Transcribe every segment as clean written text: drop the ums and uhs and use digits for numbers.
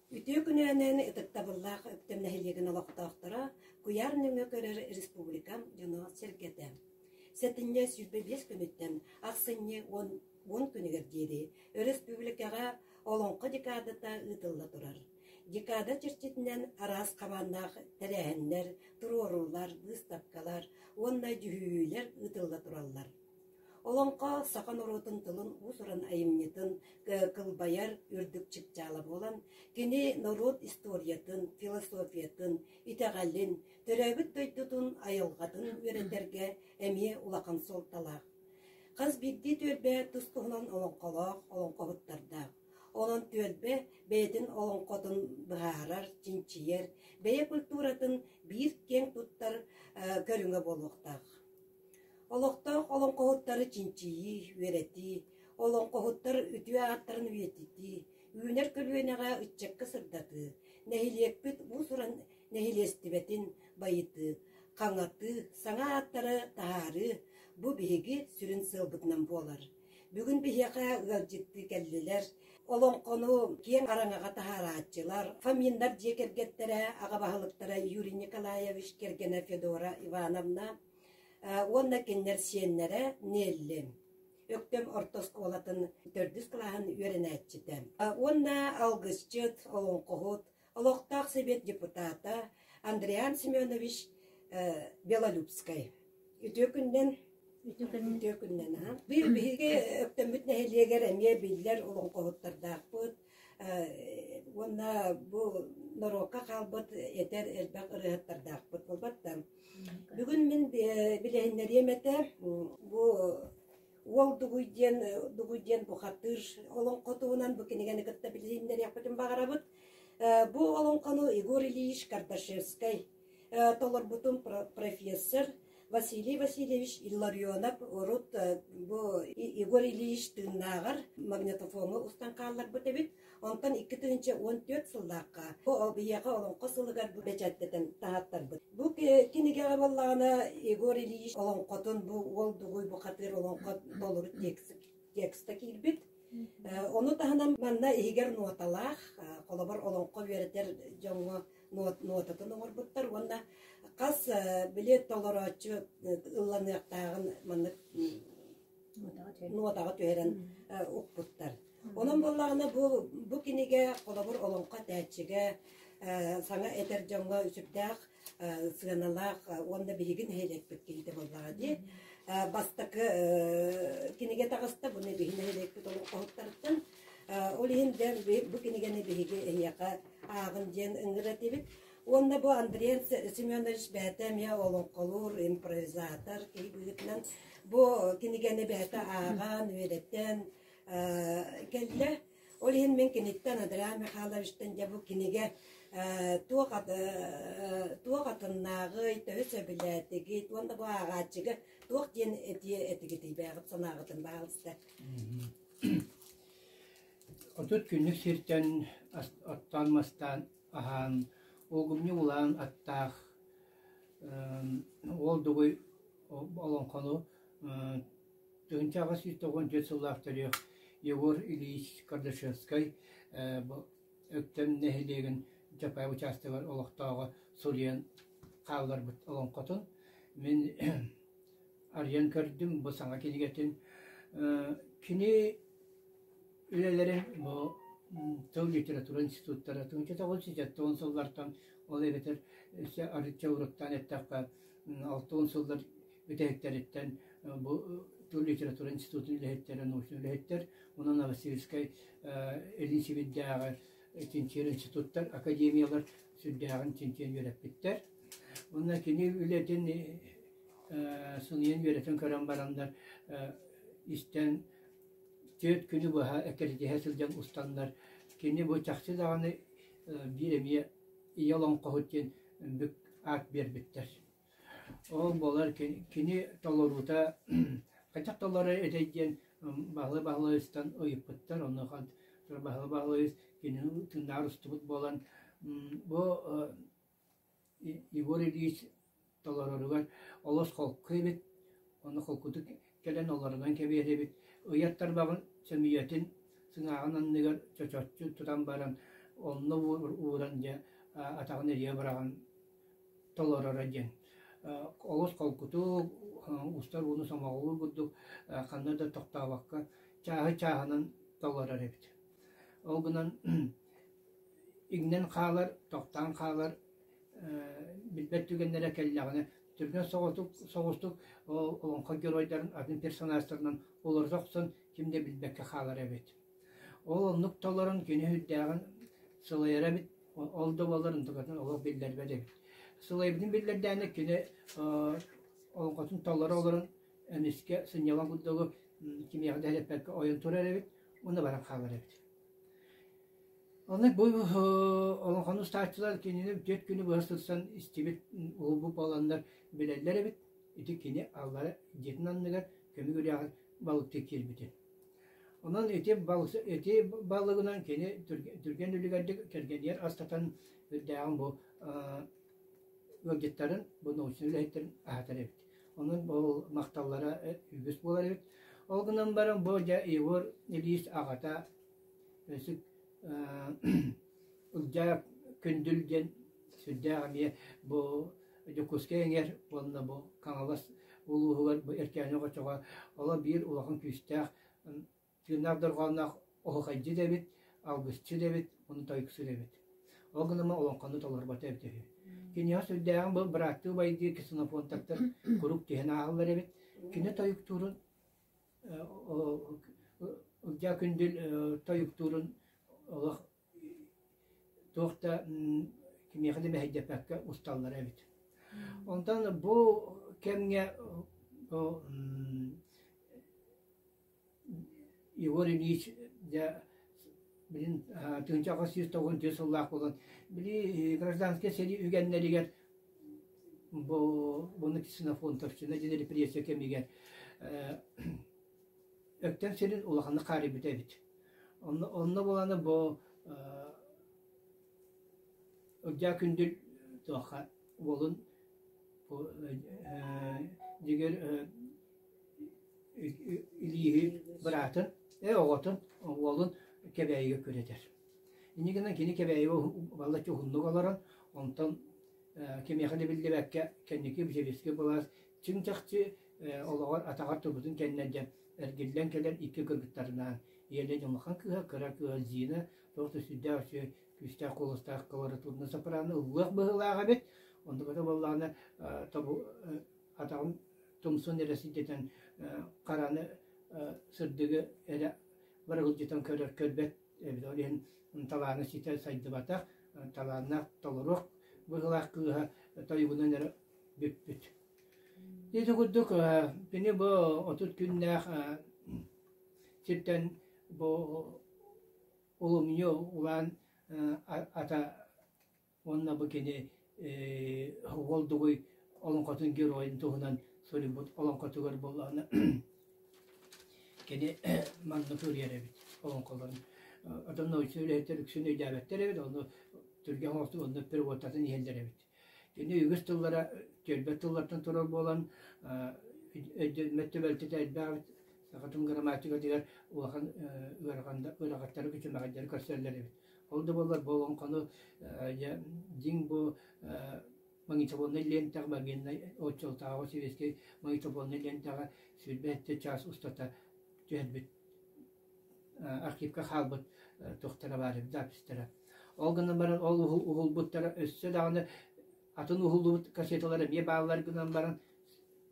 Үтүө күнүнэн ытыктабыллаах Өктөм нэһилиэгин олохтоохторо, куйаар нөҥүө көрөр республикам дьоно-сэргэтэ. Сэтинньи 25 күнүттэн ахсынньы 10 күнүгэр диэри өрөспүүбүлүкэҕэ Олоҥхо декадата ыытылла турар. Декада чэрчитинэн араас хабааннаах тэрээһиннэр, туруоруулар, быыстапкалар уонна дьүһүйүүлэр ыытылла тураллар. Олоҥхо саха норуотун тылын уус-уран айымньытын кылбайар үрдүк чыпчаала буолан, кини норуот историятын, философиятын, итэҕэлин, төрөөбүт дойдутун айылҕатын үөрэтэргэ эмиэ улахан суолталаах. Хас биирдии түөлбэ тус-туһунан олоҥхолоох олоҥхоһуттардаах. Онон түөлбэ бэйэтин олоҥхотун быһаарар, чинчийэр, бэйэ культуратын биир киэҥ туттар көрүҥэ буолуохтаах. Олохтоох олоҥхоһуттары чинчийии, үөрэтии, олоҥхоһуттар үтүө ааттарын үйэтитии, үүнэр көлүөнэҕэ ыччакка сырдатыы, нэһилиэкпит уус-уран нэһилиэстибэтин байытыы, хаҥатыы, саҥа ааттары таһаарыы бу биһиги сүрүн сыалбытынан буолар. Бүгүн биһиэхэ ыалдьыттыы кэллилэр. Олоҥхону киэҥ араҥаҕа таһаарааччылар, Фоминнар дьиэ кэргэттэрэ, аҕа баһылыктара Юрий Николаевич кэргэнэ Федора Ивановна уонна кинилэр сиэннэрэ Нелли. Өктөм орто оскуолатын төрдүс кылааһын үөрэнээччитэ. Уонна алгысчыт, олоҥхоһут, олохтоох сэбиэт депутата Андриан Семенович Белолюбскай. Үтүө күннэн Үтүө күннэн Биһиги Өктөммүт нэһилиэгэр эмиэ биллэр олоҥхоһуттардаахпыт уонна бу норуокка хаалбыт этэр элбэх ырыаһыттардаахпыт буолбат да. Бүгүн мин билиһиннэриэм этэ бу Уол Дугуй диэн Дугуй диэн бухатыыр олоҥхо туһунан бу кинигэни кытта билиһиннэриэхпитин баҕарабыт. Бу олоҥхону Егор Ильич Кардашевскай толорбутун профессор Василий Васильевич Илларионов урут бу Егор Ильич тыыннааҕар магнитофоҥҥа устан хаалларбыт эбит. Онтон 2014 сыллаахха бу биһиэхэ олоҥхо сылыгар бу бэчээттэтэн таһааттарбыт. Бу кинигэҕэ буоллаҕына Егор Ильич олоҥхотун бу Уол Дугуй бухатыыр олоҥхо толору текста киирбит. Ону таһынан манна иһигэр нуоталаах, холобур олоҥхо үөрэтэр дьоҥҥо нуотатын оҥорбуттар уонна хас били толорооччу ылланыахтааҕын маннык нуотаҕа түһэрэн укпуттар. Онон буоллаҕына бу бу кинигэ холобур олоҥхо этээччигэ саҥа этэр дьоҥҥо сүрдээх сыаналаах уонна биһиги нэһилиэкпит киһитэ буоллаҕа дии. Бастакы кинигэ таҕыста, буну биһи нэһилиэкпит олоҥхоһуттарыттан. Ол иһин дьэ бу кинигэни биһиги эһиэхэ ааҕын диэн ыҥыра этибит. Уонна бу Андрей Семенович бэйэтэ эмиэ олоҥхолуур импровизатор киһи быһыытынан бу кинигэни бэйэтэ ааҕан, үөрэтэн кэллэ. Ол иһин мин киниттэн Адриан Михайловичтан дьэ бу кинигэ туох туох атыннааҕый, төһө сөбүлээтигит уонна бу ааҕааччыга туох диэн этиэ этигитий бэйэҕит санааҕытын баҕалыста. 30 күннүк сиртэн оттоон-мастаан аһаан, угумньу улаан аттаах уол дугуй олоҥхону 1894 сыллаах төрүөх Егор Ильич Кардашевскай Өктөм нэһилиэгин Чапаев учаастагар олохтооҕо суруйан хаалларбыт олоҥхотун мин арыйан көрдүм бу саҥа кинигэтин. Кини үлэлэрин бу тыл литература институттара 1970 сыллартан ол эбэтэр өссө арычча уруттаан эттэххэ 60 сыллар бүтэһиктэриттэн бу тыл литература институтун үлэһиттэрэ, научнай үлэһиттэр, онон Новосибирскай Илин Сибирдээҕи чинчийэр институттар, академиялар сүрдээҕин чинчийэн үөрэппиттэр. Уонна кини үлэтин сыныйан үөрэтэн көрөн бараннар истэн түөрт күнү быһа эккирэтиһэ сылдьан устаннар кини бу чахчы даҕаны биир эмиэ ийэ олоҥхоһут диэн бүк аат биэрбиттэр. Ол буолар кини толоруута хайдах толорор этэй диэн Баһылай Баһылайыстан ыйыппыттар. Онуоха Баһылай Баһылайыс кинини тыыннааҕар устубут буолан бу Егор Ильич толороругар олус холку эбит, ону холкутук кэлэн олорунан кэбиһэр эбит. Ыйар тарбаҕын сөмүйэтин сыҥааҕын анныгар чочоччу тутан баран. онно ууран дьэ атаҕын эрийэ быраҕан толороро диэн. Олус холкутук, устар ууну сомоҕолуур курдук ханна да тохтообокко чааһы чааһынан толорор эбит. Ол гынан иҥнэн хаалар, тохтоон хаалар билбэт түгэннэрэ кэллэҕинэ түргэн соҕотук соҕустук олоҥхо геройдарын атын персонажтарынан олорто охсон ким да билбэккэ хаалар эбит. Ол оннук толорон кини сүрдээҕин сылайара эбит, ол да буоллар онтукатын олох биллэрбэт эбит. Сылайбытын биллэрдээнэ кини олоҥхотун толоро олорон эмискэ сынньалаҥ курдугу кимиэхэ да эппэккэ ойон турар эбит уонна баран хаалар эбит. Онно бу олоҥхону устааччылар кинини түөрт күнү быһа сырсан истибит уһулбут буоланнар билэллэр эбит. Ити кини аллара дьиэтин анныгар көмүк үрэҕэр балыктыы киирбитин. Онон ити, ити балыгынан кини түргэн үлүгэрдик кэргэнигэр астатан үрдээҕин бу ыалдьыттарын, бу научнай үлэһиттэрин аһатар эбит. Онон ол махталлара үгүс буолар эбит. Ол гынан баран бу дьэ Егор Ильич аҕата Өсүк Ылдьаа Күндүл диэн сүрдээх эмиэ бу Дьокуускай эҥэр уонна бу Хаҥалас улууһугар бу Эркээни оҕочоҕо оло биир улахан күүстээх тыыннаах дорҕоонноох оһуохайдьыт эбит, алгысчыт эбит, уонна тойуксут эбит. Ол гынан олоҥхону толорбото эбитэ үһү. Киниэхэ сүрдээҕин бу бырааттыы убайдыы Ксенофонтовтар куруук түһэн ааһаллар эбит. Кини тойуктуурун Ылдьаа Күндүл тойуктуурун олох туох да кимиэхэ да мэһэйдэппэккэ усталлар эбит. Онтон бу кэмҥэ Егор Ильич дьэ билин 1894 сыллаах буолан били гражданскай сэрии үгэннэригэр бу уонна Ксенофонтовщина диэн репрессия кэмигэр Өктөм сирин улаханнык хаарыйбыта эбит. Онно, онно буоланы бу Ылдьаа Күндүл туохха уолун бу дьигэр Илииһи быраатын, э оҕотун, уолун Кэбээйигэ күрэтэр. Инньэ гынан кини Кэбээйигэ балачча уһуннук олорон, онтон кимиэхэ да биллибэккэ кэнники сэбиэскэй былаас чиҥ-чахчы олоҕор атаҕар турбутун кэннэ дьэ эргиллэн кэлэн икки кыргыттарынаан ийэлээн улахан кыыһа, кыра кыыһа Зина туох да сүрдээх үчүгэй күүстээх куоластаах колоратурнай сопрано ыллыах быһыылаах эбит. Онтуката буоллаҕына атаҕын тумсун эрэ сирдэтэн хараны сырдыгы эрэ барыгылдьытан көрөр көрбөт эбит. Ол иһин талаана ситэ сайдыбатах, талааннаах толоруох быһыылаах кыыһа тойугунан эрэ бүппүт. Ити курдук кини бу 30 күннээх сиртэн бу улумньу улаан ата Уонна бу кини Уол Дугуй олоҥхотун геройун туһунан суруйбут олоҥхотугар буоллаҕына кини маннык суруйар эбит олоҥхолорун. Оттон научнай үлэһиттэр үксүн өйдөөбөттөр эбит, ону түргэн оҥостуу онно переводтатын иһэллэр эбит. Кини үгүс тыллара түөлбэ тыллартан турар буолан өйдөммөт түбэлтэтэ элбэх эбит. Сахатын грамматикатыгар улахан ыарахаттары, күчүмэҕэйдэри көрсөллөр эбит. Ол да буоллар бу олоҥхону дьэ дьиҥ бу магнитофоннай лиэнтэҕэ мобильнай оччотооҕу сэбиэскэй магнитофоннай лиэнтэҕэ 27 чаас устата түһэрбит архивка хаалбыт туохтара баар эбит записьтара. Ол гынан баран ол уһулбуттара өссө даҕаны атын уһуллубут кассеталар эмиэ бааллар гынан баран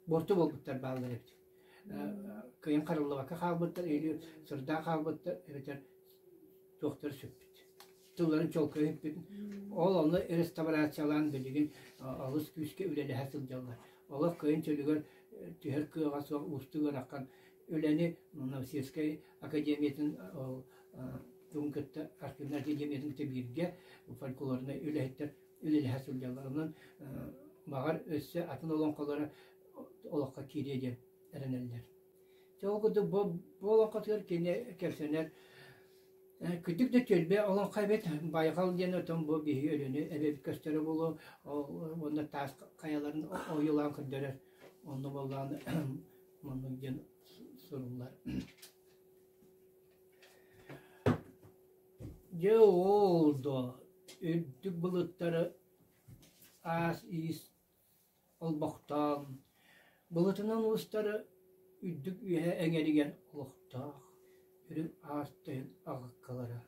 буорту буолбуттар бааллар эбит. Кыайан хараллыбакка хаалбыттар или сырдаан хаалбыттар эбэтэр туохтар сүппүт. Тылларын чуолкай сүппүт. Ол онно реставрациялаан билигин олус күүскэ үлэлэһэ сылдьаллар. Олох кыайын чөлүгэр түһэр кыаҕа суох уустук ыарахан үлэни Новосибирскай академиятын тугун кытта архивнай академиятын кытта бииргэ фольклорнай үлэһиттэр үлэлэһэ сылдьаллар. Онон баҕар өссө атын олоҥхолоро олоххо киириэ диэн эрэнэллэр. Дьэ ол курдук бу, бу олоҥхотугар кини кэпсэнэр Күдүк да түөлбэ олоҥхо эбит, байҕал диэн отон бу биһиги Өлүөнэ эбэбит көстөрө буолуо, уонна таас хайаларын ойуулаан көрдөрөр. Онно буоллаҕына маннык диэн суруллар. Дьэ ол да үрдүк былыттары аас-иис олбохтоон, былытынан уустары үрдүк үөһэ эҥэригэр олохтоох үрүҥ аас тойон аҕыккалара.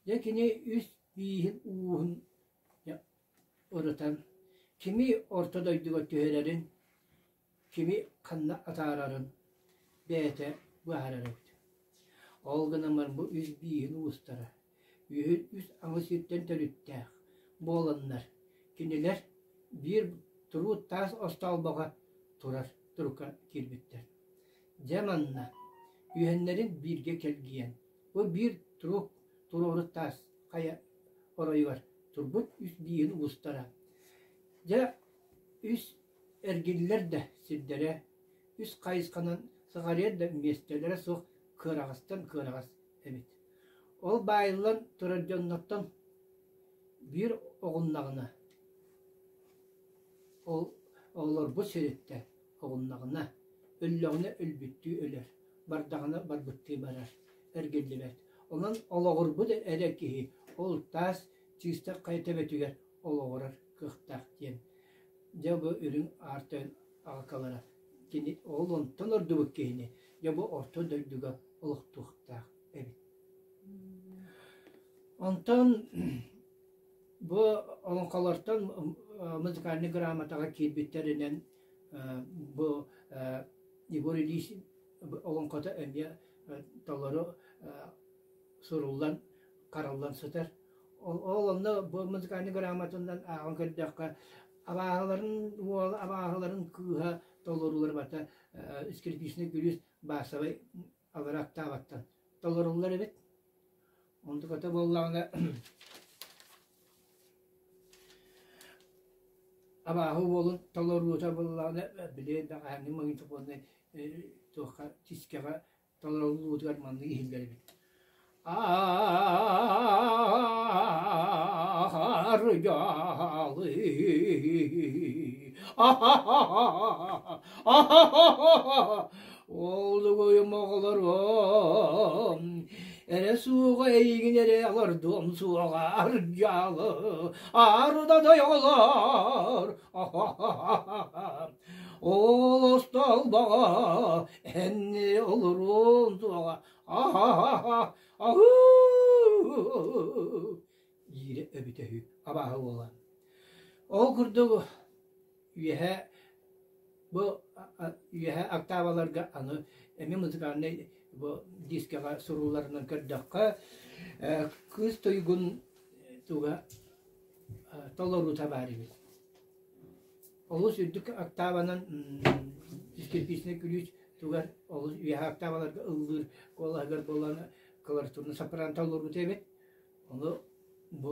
Дьэ кини үс бииһин ууһун ырытан, кими орто дойдуга түһэрэрин, кими ханна атаарарын бэйэтэ быһаарар эбит. Ол гынан баран бу үс бииһин уустара үһүн үс аҥы сиртэн төрүттээх буоланнар, кинилэр биир туруут таас остоолбоҕо турар турукка киирбиттэр. Дьэ манна үһэннэрин бииргэ кэлгийэн, бу биир турук туруору таас хайа оройугар турбут үс бииһин уустара дьэ үс эргиллэр да сирдэрэ үс хайысханан сыҕарыйар да миэстэлэрэ суох кыараҕастан кыараҕас эбит. Ол баайыллан турар дьоннортон биир оҕуннаҕына, ол олорбут сириттэн оҕуннаҕына, өллөҕүнэ өлбүттүү өлөр, бардаҕына барбыттыы барар, эргиллибэт. Онон олоҕурбут эрэ киһи ол таас чыыстах хайа төбөтүгэр олоҕурар кыахтаах диэн дьэ бу үрүҥ аар тойон аҕакалара кини ол онтон ордубут киһини дьэ бу орто дойдуга олохтуохтаах эбит. Онтон бу олоҥхолортон музыкальнай грамотаҕа киирбиттэринэн бу Егор Ильич олоҥхото эмиэ толору суруллан, хараллан сытар. Ол онно бу музыкальнай грамотанан ааҕан көрдөххө, абааһыларын уола, абааһыларын кыыһа толоруулара барыта скрипичный күлүүс басовай алара октаваттан толоруллар эбит. Онтуката буоллаҕына абааһы уолун толоруута буоллаҕына били бэҕэһээҥҥи магнитофоннай туохха дискэҕэ толоруллуутугар маннык иһиллэр эбит. Арыйаалы Олугуйум оҕолорум, эрэ суоҕа эйигин эрэ олордуом суоҕа ардьаалы, ардадай оҕолор, Ол остолбоҕо эн олоруом суоҕа, диирэ эбитэ үһү абааһы уола. Ол курдук үөһэ бу үөһэ октаваларга аны эмиэ музыкальнай бу дискэҕэ сурулларынан көрдөххө кыыс туйгун туга толоруута баар эбит. Олус үрдүк октаванан кирпичный күлүүс тугар олус үөһэ октаваларга ыллыыр куолаһыгар буолан колоратурно сопрано толоруута эбит. Ону бу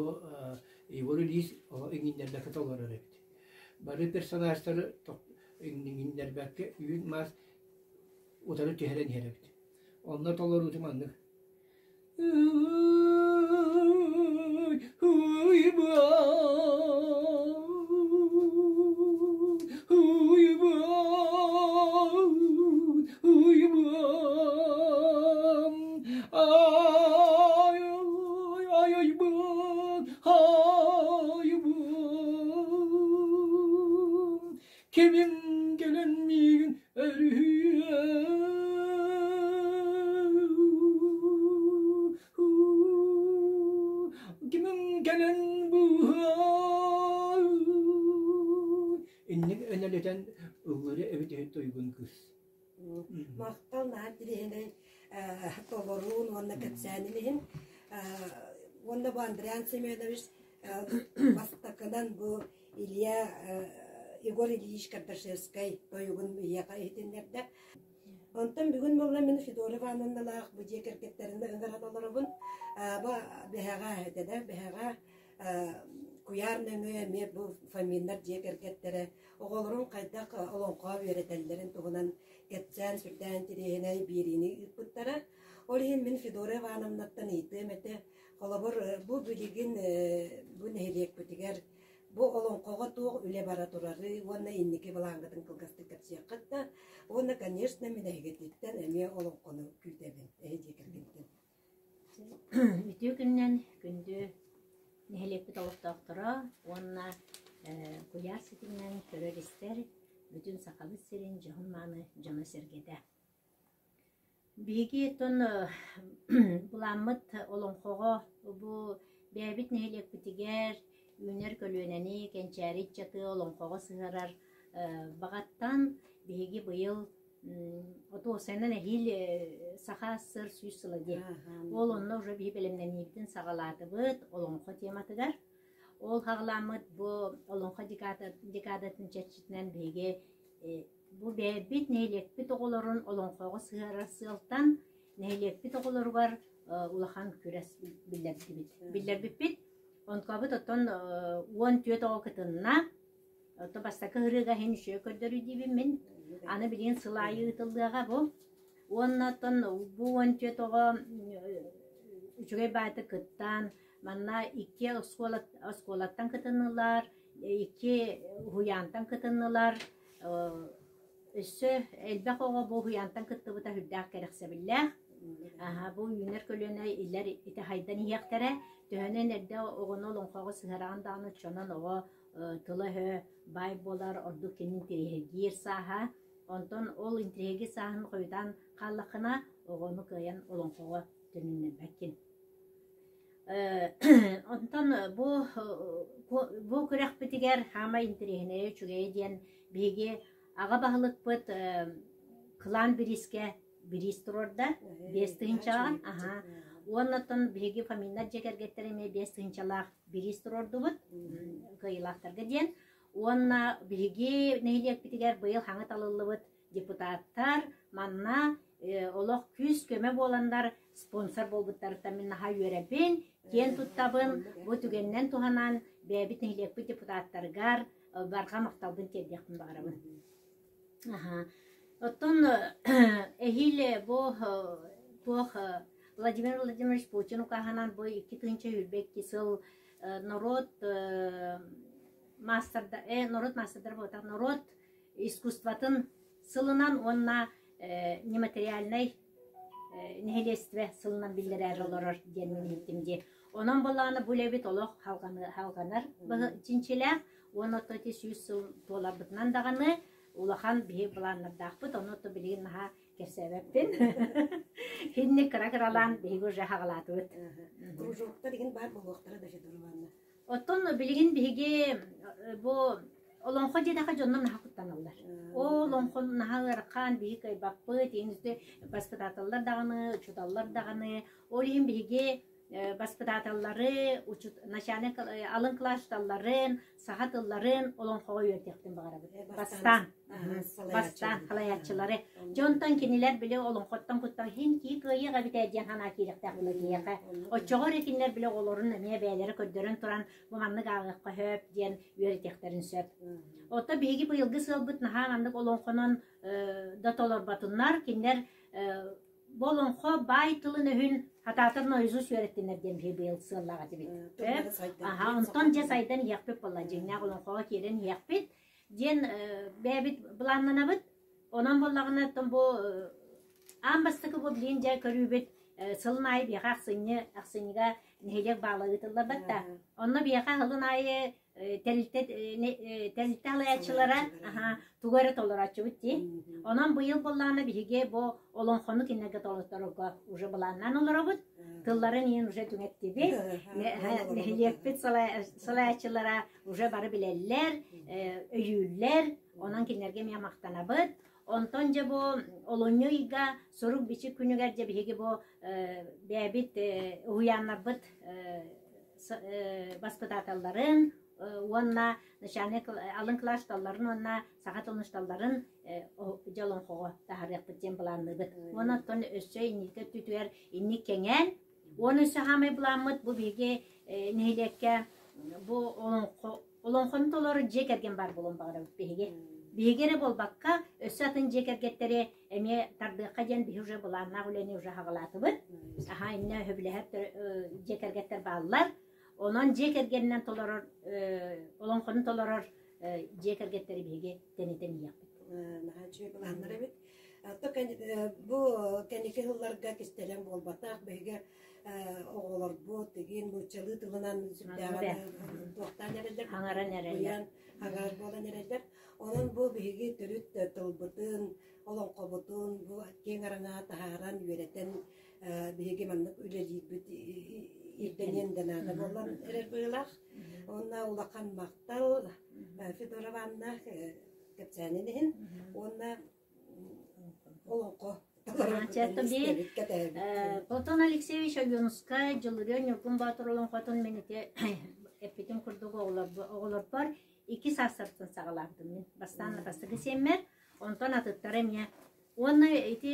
Егор Ильич иҥиннэрбэккэ толорор эбит. Бары персонажтары иҥиннэрбэккэ үүн-маас утары түһэрэн иһэр эбит. Онно толорууту маннык. Кимим кэлэн миигин өрүһүйэ Кимим кэлэн быыһаа Инник энэлитэн ыллыыры эбит үһү туйгун кыыс. Махтал наһаа интириэһинэй толоруун уонна кэпсээнин иһин. Уонна бу Андриан Семенович бастакынан бу Илья Егор Ильич Кардашевскай тойугун биһиэхэ иһитиннэрдэ. Онтон бүгүн буолла мин Федора Ивановналаах бу дьиэ кэргэттэрин ыҥыран олоробун. Бу бэһэҕэ этэ да бэһэҕэ куйаар нөҥүө эмиэ бу Фоминнар дьиэ кэргэттэрэ оҕолорун хайдах олоҥхо үөрэтэллэрин туһунан кэпсээн сүрдээх интириэһинэй биэриини ыыппыттара. Ол иһин мин Федора Ивановнаттан ыйытыам этэ. Холобур, бу билигин бу нэһилиэкпитигэр бу олоҥхоҕо туох үлэ бара турарый уонна инники былааҥҥытын кылгастык кэпсиэххит да уонна, конечно, мин эһигититтэн эмиэ олоҥхону күүтэбин, эһи дьиэ кэргэнтэн. Үтүө күнүнэн күндү нэһилиэкпит олохтоохторо уонна куйаар ситиминэн көрөр-истэр бүтүн Сахабыт сирин дьоһун-мааны дьоно-сэргэтэ. Биһиги оттон былааммыт олоҥхоҕо бу бэйэбит нэһилиэкпитигэр үүнэр көлүөнэни, кэнчээри ыччаты олоҥхоҕо сыһыарар баҕаттан биһиги быйыл Отуосайынан эһиил Саха СССР 100 сыла диэн. Ол онно уже биһи бэлэмнэниибитин саҕалаатыбыт олоҥхо тематыгар. Ол хаҕаламмыт бу олоҥхо декадатын чэрчитинэн биһиги бу бэйэбит нэһилиэкпит оҕолорун олоҥхоҕо сыһыарар сыалтан нэһилиэкпит оҕолоругар улахан күрэс биллэрдибит. Биллэрбиппит. Онкобут оттон 14 оҕо кытынна. Ото бастакы ырыага иһин үчүгэй көрдөрүү диибин мин. Аны билигин сыл аайы ыытыллыаҕа бу. Уонна оттон бу 14 оҕо үчүгэй баайты кыттан, манна икки оскуола, оскуолаттан кытыннылар, икки уһуйаантан кытыннылар. Өссө элбэх оҕо бу уһуйаантан кыттыбыта сүрдээх кэрэхсэбиллээх. Аһа, бу үүнэр көлүөнэ илэр ити хайдан иһиэхтэрэ. Төһөнөн эрдэ оҕону олоҥхоҕо сыһараҕын даҕаны оччонон оҕо тыла-өһө баай буолар, ордук кини интэриэһиргиир сааһа. Онтон ол интэриэһиргиир сааһын хойутаан хааллаххына, оҕону кыайан олоҥхоҕо төнүннэрбэккин. Онтон бу бу күрэхпитигэр хаамай интэриэһинэйэ үчүгэйэ диэн биһиги аҕа баһылыкпыт кылаан бириискэ бириис туруорда 5 тыһыынчаҕа. Аһаа. Уонна оттон биһиги Фоминнар дьиэ кэргэттэрэ эмиэ 5 тыһыынчалаах бириис туруордубут кыайыылаахтарга диэн. Уонна биһиги нэһилиэкпитигэр быйыл хаҥа талыллыбыт депутаттар манна олох күүс-көмө буоланнар спонсор буолбуттарыттан мин наһаа үөрэбин, киэн туттабын. Бу түгэнинэн туһанан бэйэбит нэһилиэкпит депутаттарыгар барҕа махталбын тиэрдиэхпин баҕарабын. Аха. Оттон эһиил бу туох Владимир Владимирович Путин укааһынан бу 2022 сыл норуот маастарда норуот маастардар буолбатах норуот искусствотын сылынан уонна нематериальнай нэһилиэстибэ сылынан биллэрээри олорор диэн мин иһиттим дии. Онон буоллаҕына бу үлэбит олох халҕанар чинчилээх уонна ото ити 100 сыл туоларбытынан даҕаны улахан биһи былааннардаахпыт, ону ото билигин наһаа кэпсээбэппин. Кинини кыра-кыралаан биһиги уже хаҕалаатыбыт. Кружоктар игин баар буолуохтара да Федор Ивановна. Оттон билигин биһиги бу олоҥхо диэтэххэ дьоннор наһаа куттаналлар. Ол олоҥхо наһаа ыарахан, биһиги кыайбаппыт, баспытааталлар даҕаны, учууталлар даҕаны. Ол иһин биһиги баспытааталлары, начальник алын кылаас учууталларын, саха тылларын олоҥхоҕо үөрдүөхпүн баҕарабыт. Бастаан, бастаан халайааччылары. Дьонтон кинилэр били олоҥхоттон куттан иһин кии кыайыах эбитэ диэн санаа киириэхтээх була киһиэхэ. Оччоҕо эрэ кинилэр били оҕолорун эмиэ бэйэлэрэ көрдөрөн туран бу маннык ааҕыахха сөп диэн үөрэтиэхтэрин сөп. Оттон биһиги быйылгы сыалбыт наһаа маннык олоҥхонон да толорботуннар, кинилэр бу олоҥхо баай тылын-өһүн хатаатар наизусть үөрэттиннэр диэн биһи быйыл сыаллаах этибит. Аха, онтон дьэ сайдан иһиэхпит буолла, дьиҥнээх олоҥхоҕо киирэн иһиэхпит диэн бэйэбит былааннанабыт. Онон буоллаҕына, оттон бу аан бастакы бу билигин дьэ көрүүбүт сылын аайы биһиэхэ ахсынньы ахсынньыга нэһилиэк баала ыытыллар да. Онно биһиэхэ сылын аайы тэрилтэ тэрилтэ салайааччылара тугу эрэ толорооччубут дии. Онон быйыл буоллаҕына биһиги бу олоҥхону кинилэргэ толотторорго уже былааннаан олоробут. Тылларын иһин уже түҥэттибит. Нэһилиэкпит салайааччылара уже бары билэллэр, өйүүллэр. Онон кинилэргэ эмиэ махтанабыт. Онтон дьэ бу олунньу ыйга сурук-бичик күнүгэр дьэ биһиги бу бэйэбит уһуйааннарбыт баспытааталларын уонна начальник алын кылаас учууталларын уонна саха тылын учууталларын дьэ олоҥхоҕо таһаарыахпыт диэн былаанныыбыт. Уонна оттон өссө инники өттүтүгэр инник кэҥээн уонна өссө хаамай былааммыт бу биһиги нэһилиэккэ бу олоҥхо олоҥхону толору дьиэ кэргэн баар буолуон баҕарабыт биһиги. Биһиги эрэ буолбакка, өссө атын дьиэ кэргэттэри эмиэ тардыахха диэн биһи уже былааннаах үлэни уже хаҕалаатыбыт. Аха, иннэ сөбүлэһэр дьиэ кэргэттэр бааллар. Онон дьиэ кэргэнинэн толорор, олоҥхону толорор дьиэ кэргэттэри биһиги тэнитэн иһиэхпит. Наһаа үчүгэй былааннар эбит. Бу кэнники сылларга кистэлэҥ буолбатах, биһиги оҕолорбут тигин нууччалыы тылынан сүрдээҕин туохтаан эрэллэр, хаҥаран эрэллэр, хаҥарар буолан эрэллэр. Онон бу биһиги төрүт тылбытын, олоҥхобутун бу киэҥ араҥаҕа таһааран үөрэтэн биһиги маннык үлэлиирбит ирдэниэн да наада буолан эрэр быһыылаах. Уонна улахан махтал Федора Ивановна кэпсээнин иһин уонна олоҥхо Платон Алексеевич Ойуунускай Дьулуруйар Ньургун Боотур олоҥхотун мин ити эппитим курдук оҕолорбор икки саастарыттан саҕалаабытым мин. Бастаан бастакы сиэммэр, онтон атыттара эмиэ. Уонна ити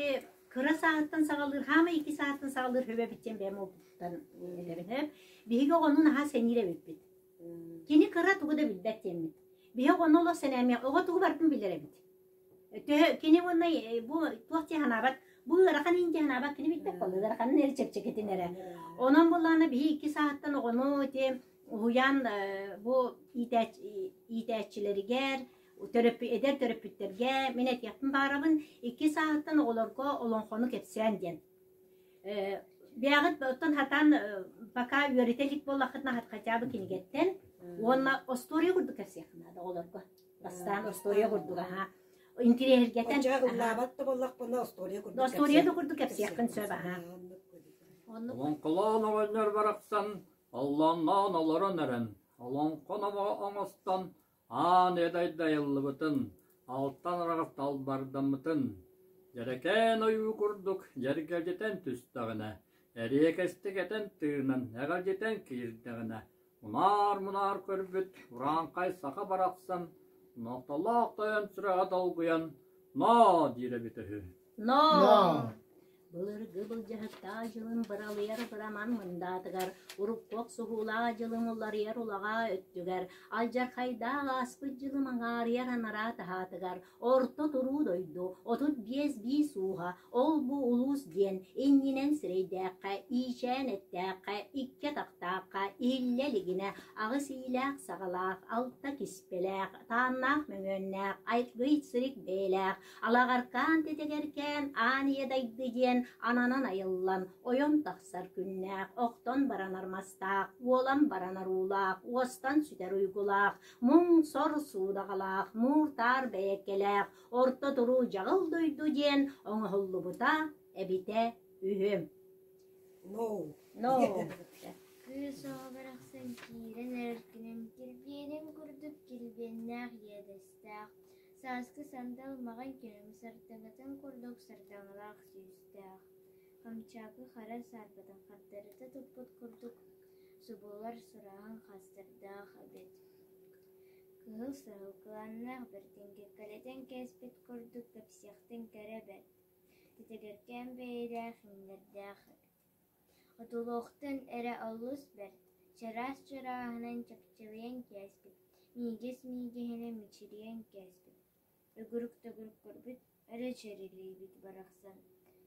кыра сааһыттан саҕалыыр, хаамай икки сааһыттан саҕалыыр хөбө эбит бэйэм уолбуттан этэбин. Биһиги оҕону наһаа сэниир эбиппит. Кини кыра тугу да билбэт диэммит. Биһиги оҕону олох сэнээмиэх, оҕо тугу барытын билэр эбит. Төһө кини уонна бу туох дии санаабат, бу ыарахан иин дии санаабат, кини билбэт буолла, ыараханын эрэ чэпчэкитин эрэ. Онон буоллаҕына биһи икки сааһыттан оҕону ити уһуйаан бу иитээччилэригэр, эдэр төрөппүттэргэ мин этиэхпин баарабын, икки сааһыттан оҕолорго олоҥхону кэпсээн диэн. Бэйэҕит оттон хатаан пока үөрэтэ илик буоллаххытына хотя бы кинигэттэн уонна остуоруйа курдук кэпсиэххин наада оҕолорго. Бастаан остуоруйа курдук аһаа. Интириэһиргэтэн. Оччо ыллаабат да буоллахпына остуоруйа курдук Остуоруйа да курдук кэпсиэххин сөп аһаа. Олоҥхолоон оҕонньор барахсан оллоонноон олорон эрэн, олоҥхо номоҕо оҥостон аан эдайдайыллыбытын, алтан араҕас талбардаммытын, дьэрэкээн ойуу курдук дьэргэлдьитэн түстэҕинэ, эриэкэстик этэн-тыынан эҕэлдьитэн киирдэҕинэ, мунаар-мунаар көрбүт урааҥхай саха барахсан нохтолоох тойон сүрэҕэ долгуйан «Ноо!» диир эбитэ үһү. «Ноо!» Былыргы былдьаһыктаах дьылым быралыйар быраман мындаатыгар, урукку охсуһуулаах дьылым уларыйар улаҕаа өттүгэр, алдьархайдаах ааспыт дьылым аҥаарыйар анараа таһаатыгар, орто туруу дойду 35 биис ууһа, ол-бу улуус диэн иннинэн сирэйдээххэ, иичээн эттээххэ, икки атахтаахха, иһиллэ илигинэ, аҕыс иилээх-саҕалаах, алта киспэлээх, тааннаах мөҥүөннээх, айгый сирик бэйэлээх, Алаҕаркаан титигэркээн аан ийэ дайды диэн ананан айыллан, ойон тахсар күннээх, охтон баранар мастаах, уолан баранар уулаах, уостан сүтэр уйгулаах, муҥ-сор суудаҕалаах, муур-таар бэйэккэлээх, орто туруу дьаҕыл дойду диэн оҥоһуллубута эбитэ үһү. No. No. Кыыс оҕо барахсан киирэн эрэргинэн килбиэнин курдук килбиэннээх иэдэстээх, Сааскы сандал маҕан күнүм сардаҥатын курдук сардаҥалаах сүүстээх, Хамчаакы хара саарбатын хардарыта туппут курдук субуллар сурааһын хастардаах эбит. Кыһыл саһыл кылааннаах бэртин кэккэлэтэн кээспит курдук кэпсиэхтэн кэрэ бэрт, титигиркээн бэйэлээх иҥнэрдээх эбит. Одулуохтан эрэ олус бэрт, чараас чарааһынан чэпчэлийэн кээспит, миигэс миигэһинэн мичилийэн кээспит, өгүрүк-төгүрүк көрбүт, эрэ чэрилийбит барахсан,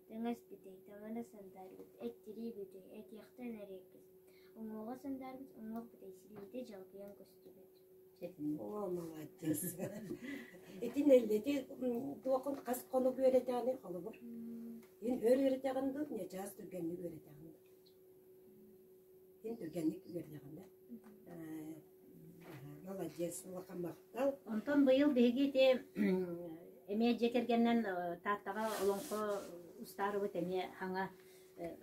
таҥас бүтэй, таҥара сандаарбыт, эт-тирии бүтэй, этиэхтэн эриэккэс, уҥуоҕа сандаарбыт, уҥуох бүтэй, силиитэ дьалкыйан көстүбүт. О, молодец. Ити нэллэти туохун хас хонук үөрэтэҕиний холобур? Ин өр үөрэтэҕин дуу, ньачаас түргэнник үөрэтэҕин дуу? Ин түргэнник үөрэтэҕин да? Молодец, улахан махтал. Онтон быйыл биһиги ити эмиэ дьиэ кэргэнинэн Тааттаҕа олоҥхо устаарыбыт эмиэ хаҥа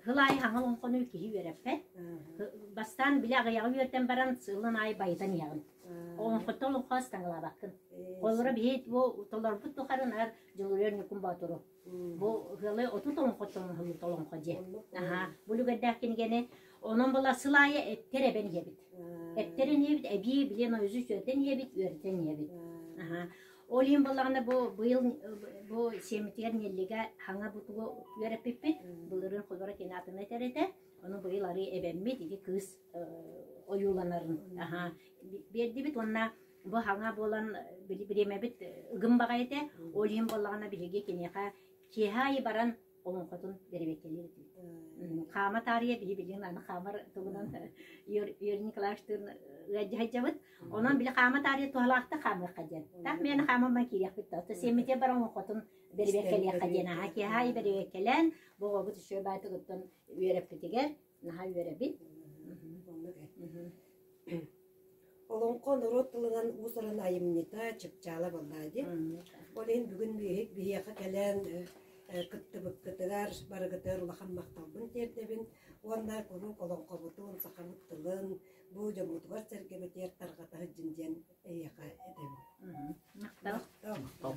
Сыл аайы хаҥа олоҥхону киһи үөрэппэт. Бастаан били аҕыйаҕы үөрэтэн баран сылын аайы байытан иһэҕин. Олоҥхоттон олоҥхо ыстаҥалаабаккын. Холобура биһи бу толорбут тухары наар Дьулуруйар Ньукун Боотуру. Бу ыалы 30 олоҥхоттон оҥоһуллубут олоҥхо дьиэ. Аһаа, бу үлүгэрдээх кинигэни онон була сыл аайы эптэр эбэн иһэбит. Эптэрин иһэбит, эбии билиэн ойузу үөрэтэн иһэбит, үөрэтэн иһэбит. Аһаа. Ол иһин буоллаҕына бу быйыл бу сиэммитигэр Неллигэ хаҥа бутугу үөрэппиппит. Былырыын холоро кини атын этэр этэ. Ону быйыл арыы эбэммит ити кыыс ойууланарын аһаа биэрдибит уонна бу хаҥа буолан бириэмэбит ыгым баҕайы этэ. Ол иһин буоллаҕына биһиги киниэхэ киэһэ аайы баран. олоҥхотун бэрэбиэркэлиир этибит. Хаама таарыйа биһи билигин аны хаамар тугунан Юрий Николаевичтыын ыалдьыһайдьабыт. Онон били хаама таарыйа туһалаахта хаамыахха диэн. Так миэнэ хаамамман киириэхпит да. Сиэммитигэр бар олоҥхотун бэрэбиэркэлиэххэ диэн аһа киэһэ бэрэбиэркэлээн бу оҕобут үчүгэй баайтыгыттан үөрэппитигэр наһаа үөрэбит. Олоҥхо норуот тылынан уус-уран айымньыта чыпчаала буоллаа дии. Ол иһин бүгүн биһиэхэ кэлэн кыттыбыккытыгар барыгытыгар улахан махталбын тиэрдэбин уонна куруук олоҥхобутун, сахабыт тылын бу дьоммутугар-сэргэбитигэр тарҕата сылдьын диэн эйиэхэ этэбин. Махтал. Махтал.